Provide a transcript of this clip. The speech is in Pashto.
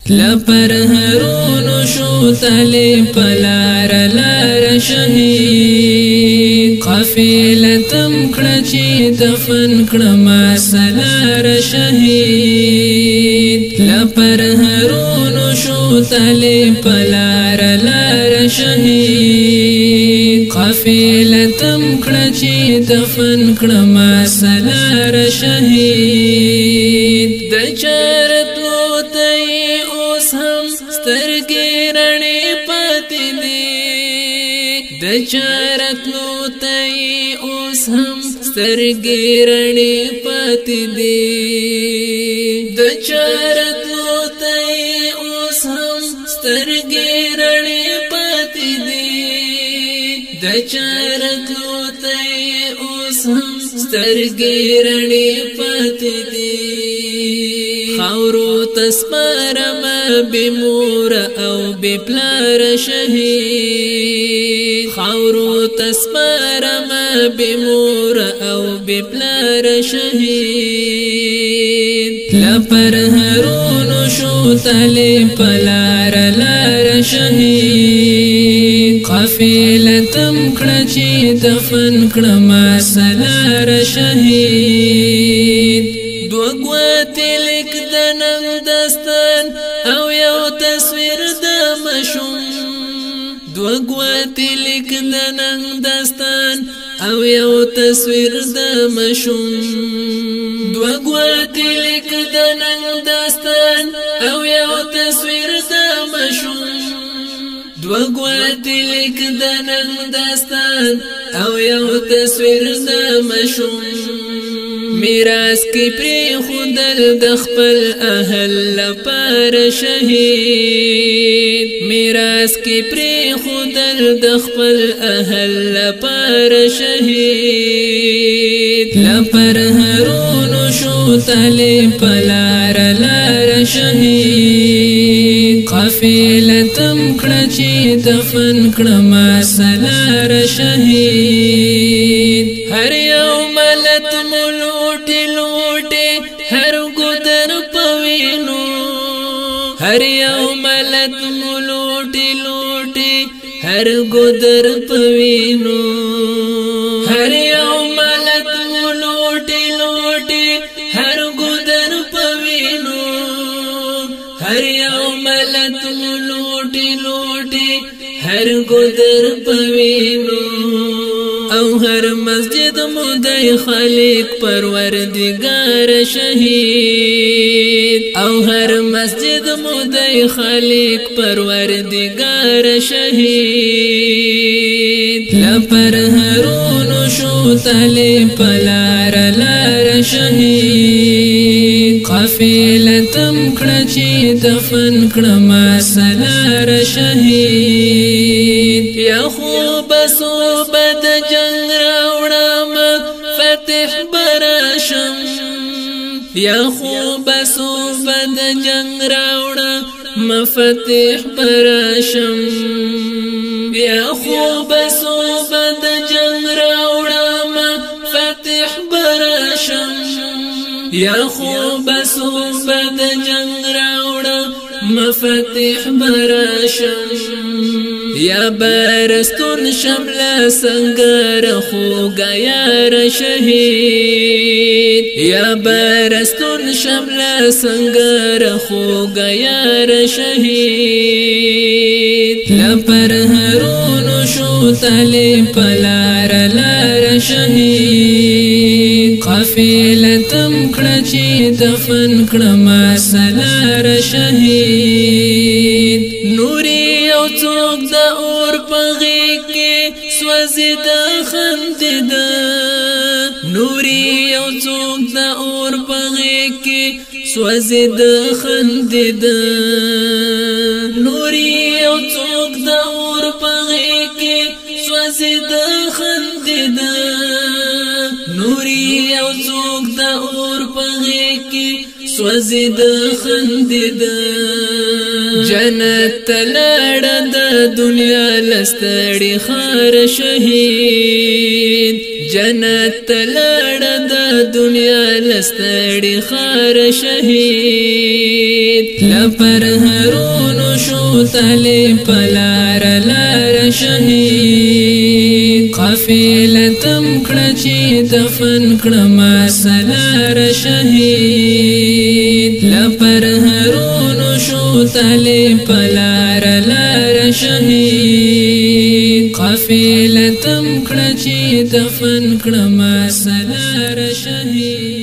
لپر هرونو شو تلی پلار لار شهید، قافله تم کړه چې دفن کړه ما سلار شهید. لپر هرونو شو تلی پلار لار شهید، قافله تم کړه چې دفن کړه ما سلار شهید. د چارت اوس هم سترګې رڼې پاتې دي، د چارتلو ته اوس هم سترګې رڼې پاتې دي، د چارتلو ته اوس هم سترګې رڼې پاتې دي، د چارتلو ته اوس هم سترګې رڼې پاتې دي. خاورو تسپارم بی مور او بی پلار شهید، خاورو تسپارم بی مور او بی پلار شهید. لپر هرونو شو تلی پلار لار شهید، قافله تم کړه چې دفن کړه ما سلار شهید. دو ګوتې لیک د ننګ داستان او یو تصویر د مشوم، دو ګوتې لیک د ننګ داستان او یو تصویر د مشوم، دو ګوتې لیک د ننګ داستان او یو تصویر د مشوم، دو ګوتې لیک د ننګ داستان او یو تصویر د مشوم. میراث کې پری خودل د خپل اهل لپاره شهید، میراث کې پری خودل د خپل اهل لپاره شهید. لپر هرونو شو تلی پلار لار شهید، قافله تم کړه چې دفن کړه ما سلار شهید. هر یو ملت لوټي لوټي هر ګدر پوینو، هر یو ملت لوټي لوټي هر ګدر پوینو، هر یو ملت لوټي لوټي هر ګدر پوینو، هر یو ملت لوټي لوټي هر ګدر پوینو. او هر مسجد مو د خالق پروردگار شهید، او هر مسجد مو د خالق پروردگار شهید. لپر هرونو شو تلی پلار لار شهید، قافله تم کړه چې دفن کړه ما سلار شهید. یا خو بسو بد جنگ راوړم فتح براشم، یا خو بسو بد جنگ راوړم فتح براشم، یا خو بسو بد جنگ راوړم فتح براشم، یا خو بسو بد جنگ راوړم فتح براشم. یا برستون شمله سنگر خوګه یار شهید، یا برستون شمله سنگر خوګه یار شهید. لپر هرونو شو تلی پلار لار شهید، قافله تم کړه چې دفن کړه ما سلار شهید. نوري یو څوک د اور په غېږ کې سوځي د خندېده، نوري یو څوک د اور په غېږ کې سوځي د خندېده، نوري یو څوک د اور په غېږ کې سوځي د خندېده، نوري یو څوک د اور په غېږ کې سوځي د خندېده. جنت ته لاړه د دنیا لستړي خار شهید، جنت ته لاړه د دنیا لستړي خار شهید. لپر هرونو شو تلې پلار لار شهید، قافله تم کړه چې دفن کړه ما سلار شهید. لپر هرونو شو تلې پلار لار شهید، قافله تم کړه چې دفن کړه ما سلار شهید.